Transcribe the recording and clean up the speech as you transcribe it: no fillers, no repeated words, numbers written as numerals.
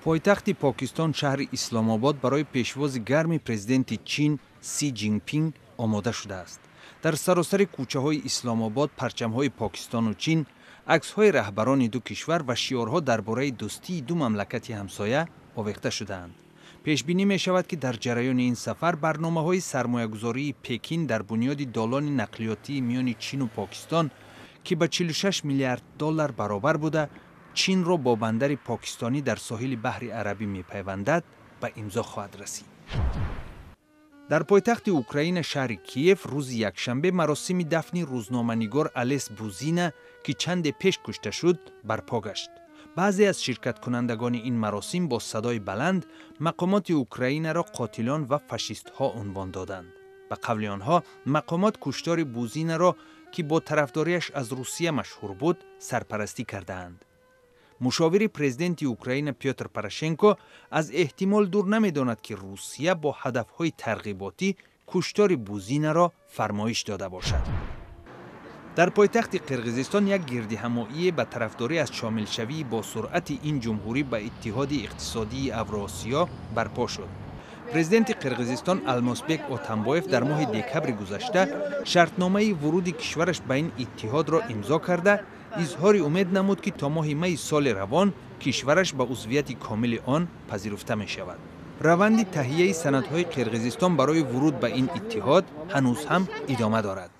Пойтахти Покистон, шаҳри Исломобод, барои пешвози гарми президенти Чин Си Ҷинпин омода шудааст. Дар саросари кӯчаҳои Исломобод парчамҳои Покистону Чин, аксҳои раҳбарони ду кишвар ва шиорҳо дар бораи дӯстии ду мамлакати ҳамсоя овехта шудаанд. Пешбинӣ мешавад, ки дар ҷараёни ин сафар барномаҳои сармоягузории Пекин дар бунёди долони нақлиётии миёни Чину Покистон, ки ба 46 миллиард доллар баробар буда, Чинро бо бандари покистонӣ дар соҳили Баҳри Арабӣ мепайвандад, ба имзо хоҳад расид. Дар пойтахти Украина, шаҳри Киев, рӯзи якшанбе маросими дафни рӯзноманигор Алес Бузина, ки чанде пеш кушта шуд, барпо гашт. Баъзе аз ширкаткунандагони ин маросим бо садои баланд мақомоти Украинаро қотилон ва фашистҳо унвон доданд. Ба қавли онҳо, мақомот куштори Бузинаро, ки бо тарафдориаш аз Русия машҳур буд, сарпарастӣ кардаанд. Мушовири президенти Украина Пётр Порошенко аз эҳтимол дур намедонад, ки Русия бо ҳадафҳои тарғиботӣ куштори Бузинаро фармоиш дода бошад. Дар пойтахти Қирғизистон як гирдиҳамоие ба тарафдорӣ аз шомилшавии бо суръати ин ҷумҳурӣ ба Иттиҳоди Иқтисодии Авроосиё барпо шуд. Президенти Қирғизистон Алмосбек Отамбоев дар моҳи декабри гузашта шартномаи вуруди кишвараш ба ин иттиҳодро имзо карда, изҳори умед намуд, ки то моҳи майи соли равон кишвараш ба узвияти комили он пазируфта мешавад. Раванди таҳияи санадҳои Қирғизистон барои вуруд ба ин иттиҳод ҳанӯз ҳам идома дорад.